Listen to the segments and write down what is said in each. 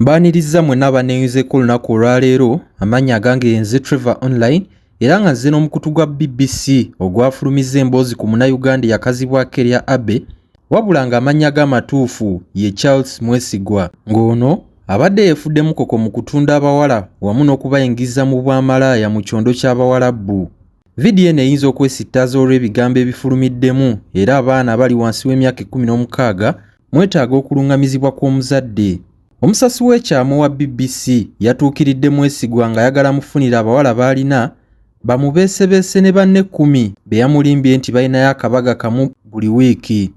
Mbaanirizza mwenna abanneeyunzeeko olunaku olwaleero, amannya agange ye nze Trevor Online era nga nze n'omukutu gwa BBC ogwafulumizza emboozi ku Munnayuganda eyakazibwako erya Abbey wabula ng'amannya ge amatuufu ye Charles Mwesigwa ng'ono abadde yeefudde mukoko mu kutunda abawala wamu n'okubayingiza mu bwamalaaya mu kyondo ky'Abawalabbu. Vidiyo eno eyinza okwesittaza olw'ebigambo ebifulumiddemu era abaana abali wansi w'emyaka 16 mwetaaga okulungamizibwa kw'omuzadde. Omusasi w'ekyama owa BBC yatuukiridde Mwesigwa ng'ayagala amufunire abawala b'alina bamubeesebeese ne banne kkumi be yamulimbye nti balinayo akabaga kamu buli wiiki.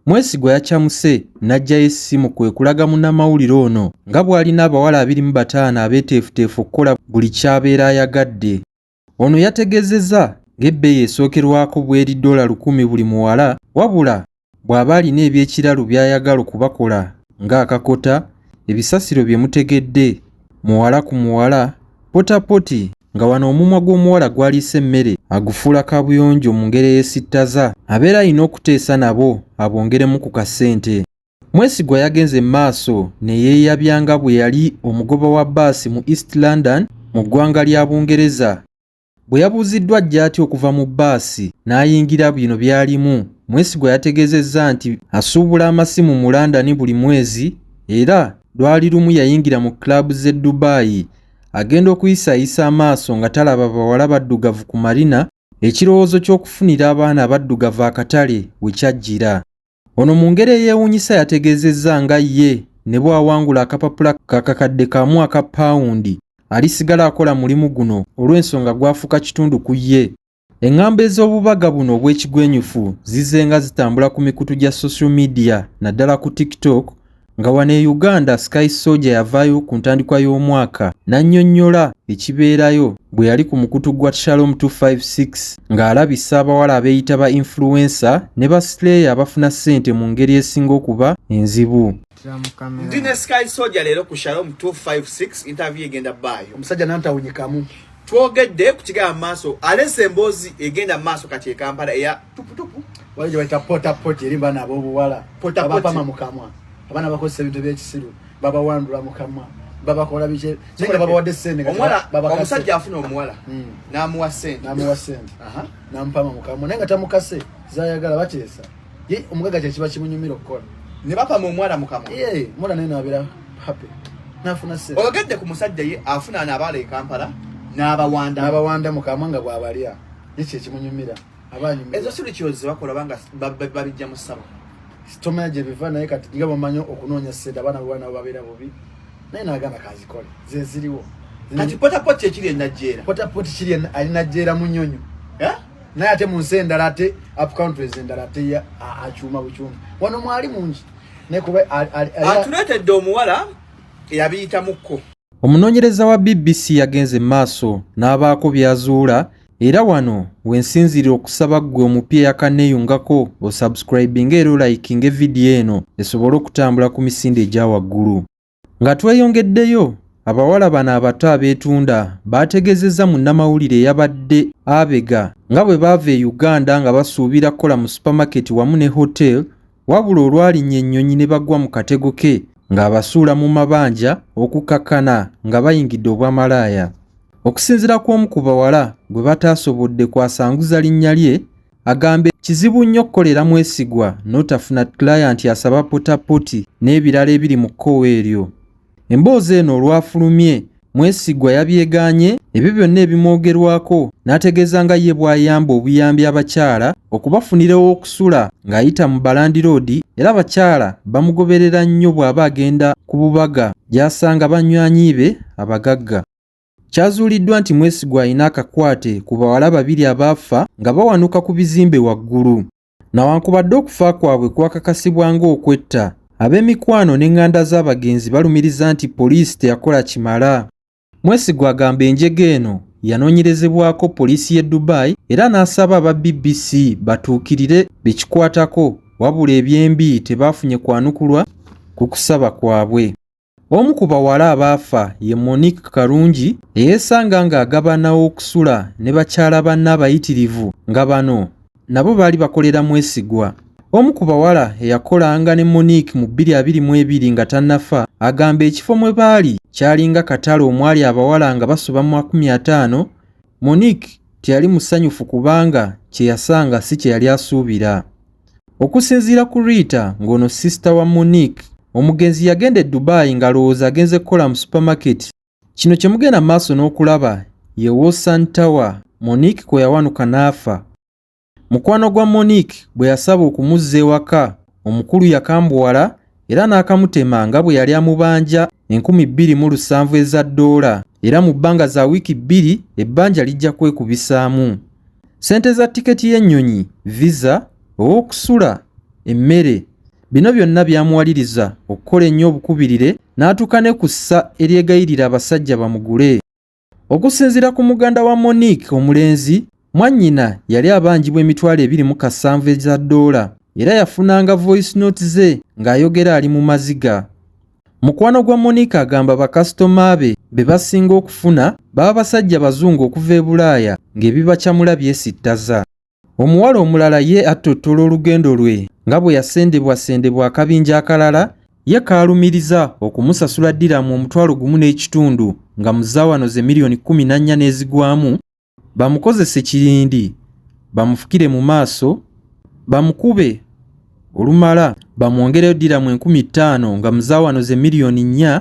Mwesigwa yacamuse n'aggyayo essimu kwe kulaga munnamawulire ono nga bw'alina abawala 25 abeeteefuteefu okukola buli ky'abeera ayagadde. Ono yategeezezza ng'ebbeeyi esookerwako bw'eri ddoola 1000 buli muwala wabula bw'aba alina eby'ekiralu by'ayagala okubakola ng'akakota, ebisasiro bye mutegedde, muwala ku muwala, potapoti nga wano omumwa gw'omuwala gw'aliisa emmere agufuula kaabuyonjo mu ngeri eyeesittaza abeera alina okuteesa nabo abongeremu ku kasente. Mwesigwa yagenze mu maaso ne yeeyabya nga bwe yali omugoba wa bbaasi mu East London mu ggwanga lya Bungereza. Bwe yabuuziddwa ajja atya okuva mu bbaasi n'ayingira bino by'alimu, Mwesigwa yategeezezza nti asuubula amasimu mu London buli mwezi era lwali lumu yayingira mu club z'e Dubai agenda okuyisaayisa amaaso nga talaba bawala baddugavu ku marina ekirowoozo ky'okufunira abaana abaddugavu akatale we kyajjira. Ono mu ngeri eyeewuunyisa yategeezezza nga ye ne bw'awangula akapapula ka 1000 aka pawundi alisigala akola mulimu guno olw'ensonga gwafuuka kitundu ku ye. Eŋŋambo ez'obubaga buno obw'ekigwenyufu zizze nga zitambula ku mikutu gya social media naddala ku TikTok nga wano e Uganda Sky Soldier yavaayo ku ntandikwa y'omwaka n'annyonnyola ekibeerayo bwe yali ku mukutu gwa Shalom 256 ng'alabisa abawala abeeyita ba influencer ne ba slayer abafuna ssente mu ngeri esinga okuba enzibu. Ndi ne Sky Soldier leero ku Shalom 256 interview egenda bbaayo. Omusajja nantawunyikamu. Twogedde ku kigenda mu maaso, aleese emboozi egenda mu maaso kati e Kampala eya tuputupu. Waliwo gye bayita pota poti eri baana ab'obuwala. Pota poti. Babapama mu kamwa. Abaana bakozesa ebintu eby'ekisiru babawandula mu kamwa babakola biki naye nga babawadde ssente nga Omuwala, babakase. omusajja afuna omuwala n'amuwa ssente. N'amuwa ssente. Aha. N'amupama mu kamwa naye nga tamukase zayagala bateesa. Ye omugagga kye kiba kimunyumira okukola. Ne bapama omuwala mu kamwa. Ye omuwala naye n'abeera happy n'afuna ssente. Oyogedde ku musajja ye afuna anabaala e Kampala n'abawanda. N'abawanda mu kamwa nga bw'abalya. Ye kye kimunyumira. Aba anyumirwa. Ezo si rituals ze bakola banga babijja mu ssabo. Tomanya gye biva naye kati nga bamanyi okunoonya ssente abaana bwe nabo babeera bubi naye n'agamba kazikole ze ziriwo. Kati potapoti ekiri e Najjeera. Potapoti kiri ali Najjeera Munyonyo. Eh? Naye ate mu nsi endala ate up countries endala ate ye akyuma bukyuma. Wano mwali mungi. Naye kuba Atuleetedde omuwala eyabiyitamuko. Omunoonyereza wa BBC yagenze mu maaso n'abaako by'azuula era wano we nsinziirira okusaba ggwe omupya eyakanneeyungako osubscribinge era olayikinge vidiyo eno esobole okutambula ku misinde egya waggulu. Nga tweyongeddeyo, abawala bano abato abeetunda baategeezezza munnamawulire eyabadde abega nga bwe baava e Uganda nga basuubira kukola mu supamaketi wamu ne hotel wabula olwalinnya ennyonyi ne bagwa mu katego ke ng'abasuula mu mabanja okukakkana nga bayingidde obwamalaaya. Okusinziira ku omu ku bawala gwe bataasobodde kwasanguza linnya lye, agamba kizibu nnyo okukolera Mwesigwa n'otafuna client asaba potapoti n'ebirala ebiri mu kkowe eryo. Emboozi eno olwafulumye, Mwesigwa yabyegaanye ebyo byonna ebimwogerwako n'ategeeza nga ye bw'ayamba obuyambi abakyala okubafunira ew'okusula ng'ayita mu balandiroodi era abakyala bamugoberera nnyo bw'aba agenda ku bubaga gy'asanga banywanyi be abagagga. Kyazuuliddwa nti Mwesigwa alina akakwate ku bawala babiri abaafa nga bawanuka ku bizimbe waggulu. Nawankubadde okufa kwabwe kwakakasibwa ng'okwetta, ab'emikwano n'eŋŋanda z'abagenzi balumiriza nti poliisi teyakola kimala. Mwesigwa agamba enjega eno yanoonyerezebwako poliisi y'e Dubai era n'asaba aba BBC batuukirire be kikwatako wabula ebyembi tebaafunye kwanukulwa ku kusaba kwabwe. Omu ku bawala abaafa ye Monique Karungi eyeesanga ng'agabana okusula ne bakyala banne abayitirivu nga bano nabo baali bakolera Mwesigwa. Omu ku bawala eyakolanga ne Monique mu 2022 nga tannafa agamba ekifo mwe baali kyalinga katale omwali abawala nga basoba mu 50. Monique teyali musanyufu kubanga kye yasanga si kye yali asuubira. Okusinziira ku Rita ng'ono sisita wa Monique, omugenzi yagenda e Dubai ng'alowooza agenze kukola mu supermarket. Kino kye mugenda mu maaso n'okulaba ye Wosan Tower Monique kwe yawanuka n'afa. Mukwano gwa Monique bwe yasaba okumuzza ewaka, omukulu yakambuwala era n'akamutema nga bwe yali amubanja 2007 eza ddoola era mu bbanga za wiiki bbiri ebbanja lijja kwekubisaamu. Ssente za tiketi y'ennyonyi, visa, ow'okusula, emmere, bino byonna byamuwaliriza okukola ennyo obukubirire n'atuuka ne ku ssa eryegayirira abasajja bamugule. Okusinziira ku muganda wa Monique omulenzi, mwannyina yali abanjibwa 27,000 eza ddoola era yafunanga voice note ze ng'ayogera ali mu maziga. Mukwano gwa Monique agamba bakasitoma be be basinga okufuna baba basajja bazungu okuva e Bulaaya ng'ebibacamula byesittaza. Omuwala omulala ye attottola olugendo lwe nga bwe yasendebwasendebwa akabinja akalala ye kaalumiriza okumusasula ddiramu 1,500 nga mu zaawano ze miliyoni 14 n'ezigwamu bamukozese kirindi bamufukire mu maaso bamukube olumala bamwongereyo ddiramu 5,000 nga mu zaawano ze miliyoni 4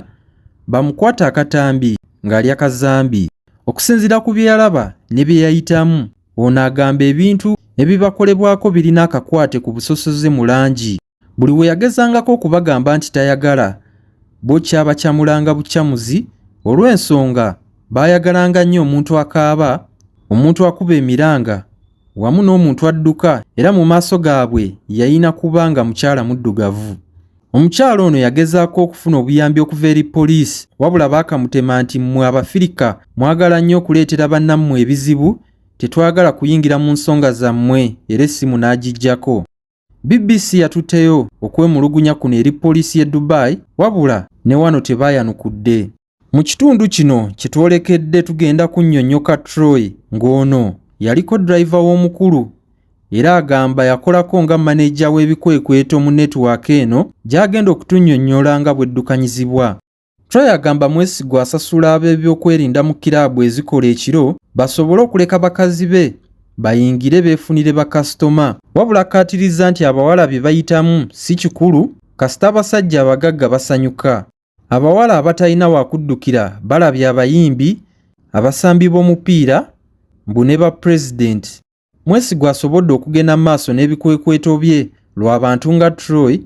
bamukwate akatambi ng'alya kazambi. Okusinziira ku bye yalaba ne bye yayitamu, ono agamba ebintu ebibakolebwako birina akakwate ku busosoze mu langi. Buli we yagezangako okubagamba nti tayagala, bo kyabacamulanga bucamuzi olw'ensonga baayagalanga nnyo omuntu akaaba, omuntu akuba emiranga wamu n'omuntu adduka era mu maaso gaabwe yalina kuba nga mukyala muddugavu. Omukyala ono yagezaako okufuna obuyambi okuva eri poliisi wabula baakamutema nti mmwe Abafirika mwagala nnyo okuleetera bannammwe ebizibu, tetwagala kuyingira mu nsonga zammwe era essimu n'agiggyako. BBC yatutteyo okwemulugunya kuno eri poliisi y'e Dubai wabula ne wano tebaayanukudde. Mu kitundu kino kye twolekedde tugenda kunnyonnyoka Troy ng'ono yaliko driver w'omukulu era agamba yakolako nga maneja w'ebikwekweto mu netiwaaka eno gy'agenda okutunnyonnyola nga bw'eddukanyizibwa. Troy agamba Mwesigwa asasula ab'ebyokwerinda mu kiraabu ezikola ekiro basobole okuleka bakazi be bayingire beefunire bakasitoma wabula akkaatirizza nti abawala bye bayitamu si kikulu kasita abasajja abagagga basanyuka. Abawala abatalina wakuddukira balabye abayimbi, abasambi b'omupiira mbu ne ba pulezidenti. Mwesigwa asobodde okugenda mu maaso n'ebikwekweto bye lwa bantu nga Troy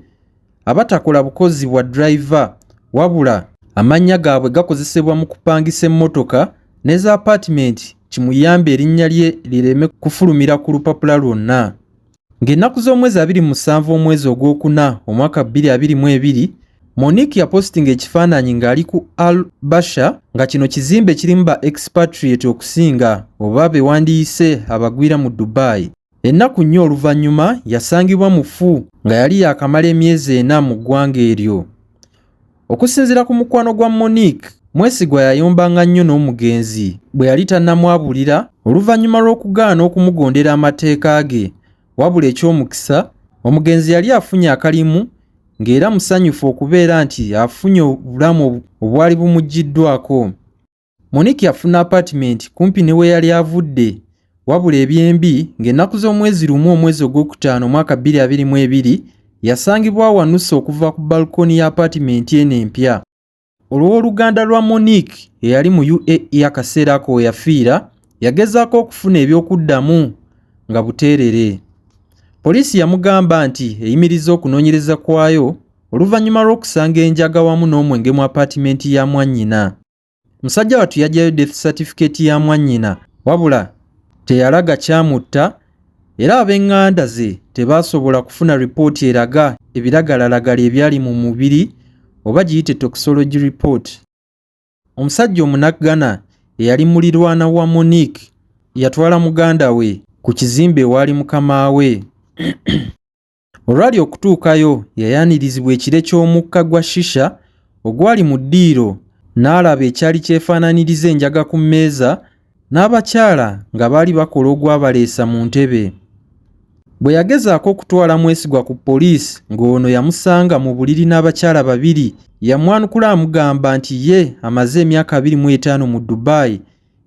abatakola bukozi bwa driver wabula amannya gaabwe gakozesebwa mu kupangisa emmotoka n'eza apaatimenti kimuyambe erinnya lye lireme kufulumira ku lupapula lwonna. Ng'ennaku z'omwezi 27 omwezi ogwokuna omwaka 2022, Monique yapositinga ekifaananyi ng'ali ku Al Basha nga kino kizimbe kirimu ba expatriate okusinga oba be wandiyise abagwira mu Dubai. Ennaku nnya oluvannyuma yasangibwa mufu nga yali yaakamala emyezi ena mu ggwanga eryo. Okusinziira ku mukwano gwa Monique, Mwesigwa yayombanga nnyo n'omugenzi bwe yali tannamwabulira oluvannyuma lw'okugaana okumugondera amateeka ge wabula eky'omukisa omugenzi yali afunye akalimu ng'era musanyufu okubeera nti afunye obulamu obwali bumuggiddwako. Monique yafuna apatimenti kumpi ne we yali avudde wabula ebyembi ng'ennaku z'omwezi 1 omwezi ogwokutaano omwaka 2022 yasangibwa awanuse okuva ku balkoni ya apatimenti eno empya. Olw'oluganda lwa Monique eyali mu UAE akaseera ako we yafiira, yagezaako okufuna eby'okuddamu nga buteerere. Poliisi yamugamba nti eyimiriza okunoonyereza kwayo oluvannyuma lw'okusanga enjaga wamu n'omwenge mu apaatimenti ya mwannyina. Musajja wattu yaggyayo death certificate ya mwannyina wabula teyalaga kyamutta era ab'eŋŋanda ze tebaasobola kufuna ripooti eraga ebiragalalagala ebyali mu mubiri oba giyite toxology report. Omusajja Omunaggana eyali mulirwana wa Monique yatwala muganda we ku kizimbe ewaali mukama we. Olwali okutuukayo yayanirizibwa ekire ky'omukka gwa shisha ogwali mu ddiiro n'alaba ekyali kyefaananiriza enjaga ku mmeeza n'abakyala nga baali bakola ogwabaleesa mu ntebe. Bwe yagezaako okutwala Mwesigwa ku poliisi ng'ono yamusanga mu buliri n'abakyala babiri, yamwanukula amugamba nti ye amaze emyaka 25 mu Dubai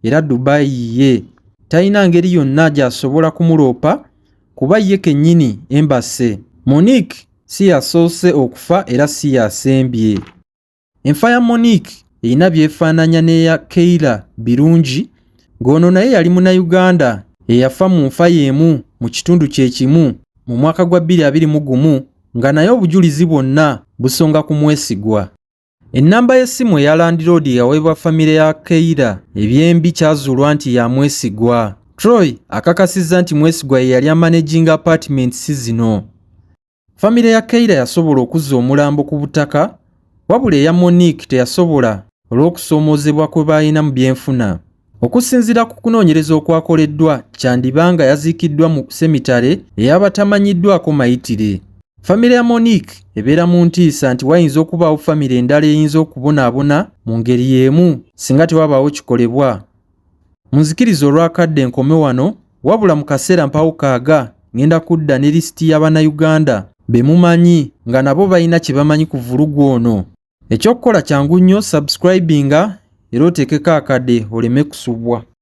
era Dubai yiye. Talina ngeri yonna gy'asobola kumuloopa kuba ye kennyini embase. Monique si yasoose okufa era si yasembye. Enfa ya Monique erina by'efaananya n'eya Keila Birungi ng'ono naye yali Munnayuganda eyafa mu nfa y'emu mu kitundu kye kimu mu mwaka gwa 2021 nga naye obujulizi bwonna busonga ku Mwesigwa. Ennamba y'essimu eya landiroodi eyaweebwa famire ya Keila ebyembi kyazuulwa nti ya Mwesigwa. Troy akakasizza nti Mwesigwa ye yali amanaginga apartments zino. Famire ya Keila yasobola okuzza omulambo ku butaka wabula eya Monique teyasobola olw'okusoomoozebwa kwe baalina mu byenfuna. Okusinziira ku kunoonyereza okwakoleddwa kyandiba nga yaziikiddwa mu semitale ey'abatamanyiddwako mayitire. Famire ya Monique ebeera mu ntiisa nti wayinza okubaawo famire endala eyinza okubonaabona mu ngeri y'emu singa tewabaawo kikolebwa. Munzikirize olw'akadde nkome wano wabula mu kaseera mpawo kaaga ngenda kudda ne lisiti ya Bannayuganda be mumanyi nga nabo balina kye bamanyi ku vvulugu ono. Eky'okukola kyangu nnyo, subscribinga era oteekeko akade oleme kusubwa.